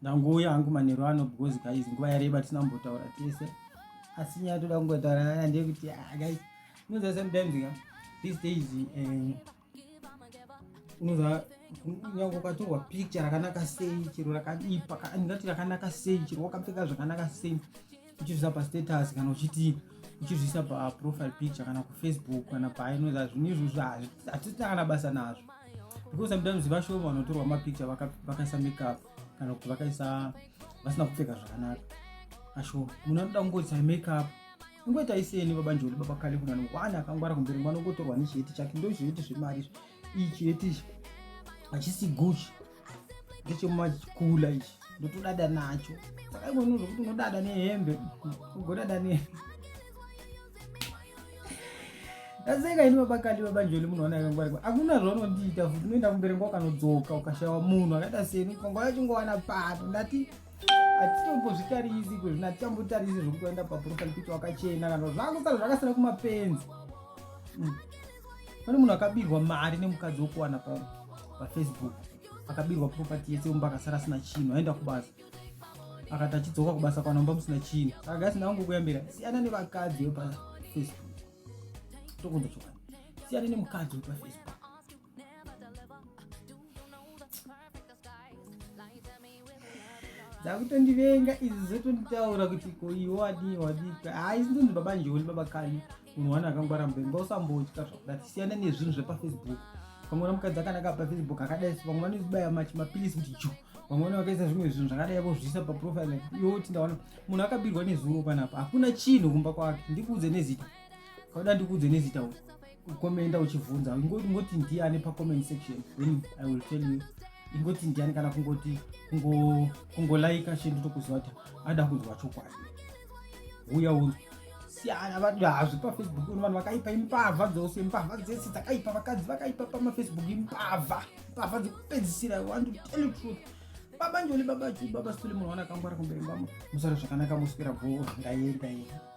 Ndangouya hangu manheru ano because guys nguva yareba tisina kumbotaura tese. Asi nyaya toda kungotaura nana ndeyekuti ah guys, unoziva sometimes ka these days eh, unoziva kunyange ukatorwa picture rakanaka sei chero rakaipa ndingati rakanaka sei chero wakapfeka zvakanaka sei uchizvisa pastatus kana uchiti uchizviisa paprofile picture kana kufacebook kana painoza zvinhu izvozvo hatisina kana basa nazvo because sometimes vashoma vanotorwa mapicture vakaisa makeup kana kuti vakaisa vasina kupfeka zvakanaka ashoma munhu anoda kungoisa makeup ingoita iseni baba njoli baba kale kuna mwana akangwara kumberi mwana ungotorwa nechiheti chake ndozviheti zvemari izvi ichi chiheti ichi hachisi guchi ndechemumakula ichi ndotodada nacho saka iko unozokuti unodada nehembe ugodada ne ndaseka ini babakali babanjoli munhu wana akangwara hakuna zvaunondiita futi unoenda kumberi ngwa ukanodzoka ukashaiwa munhu akaita seni pangwa yachingowana pato ndati hatitombozvitarisi kwezvino hatitambotarisi zvekuti waenda paprofile picture wakachena kana zvakosara zvakasara kumapenzi mm. Pane munhu akabirwa mari nemukadzi wokuwana pafacebook akabirwa property yese mumba akasara asina chinhu aenda kubasa akati achidzoka kubasa kwana mumba musina chinhu saka gasi ndangokuyambira siyana nevakadzi vepafacebook tokunza chokwadi siyana nemukadzi wepafacebook dzakutondivenga idzi dzotonditaura kuti ko iwe wadii wadii hayi sindonzi baba njoli baba kani munhu wani akangwara mbenga usambotya zvakuda tisiyane nezvinhu zvepafacebook vamwe mukadzi akanaka pafacebook akadai vamwe vanozibaya mapilisi kuti ju vamwe vane vakaisa zvimwe zvinhu zvakadai vozviisa paprofile iwe kuti ndaona munhu akabirwa nezuro panapa hakuna chinhu kumba kwake ndikuudze nezita kauda ndikuudze nezita ukomenda uchivhunza ingoti ndiani pacomment section then i will tell you ingoti ndiani kana kungoti kungolaika she ndotokuziva kuti ada kunzwa chokwadi uya unzwa siyana hazvi pafacebook uno vanhu vakaipa imbavha dzose mbavha dzese dzakaipa vakadzi vakaipa pamafacebook imbavha mbavha dzekupedzisira want to tell you truth baba njoli baba chu baba sitole munhu wana akangwara kumberi mbamo musara zvakanaka muswera bhoo ndaenda enda.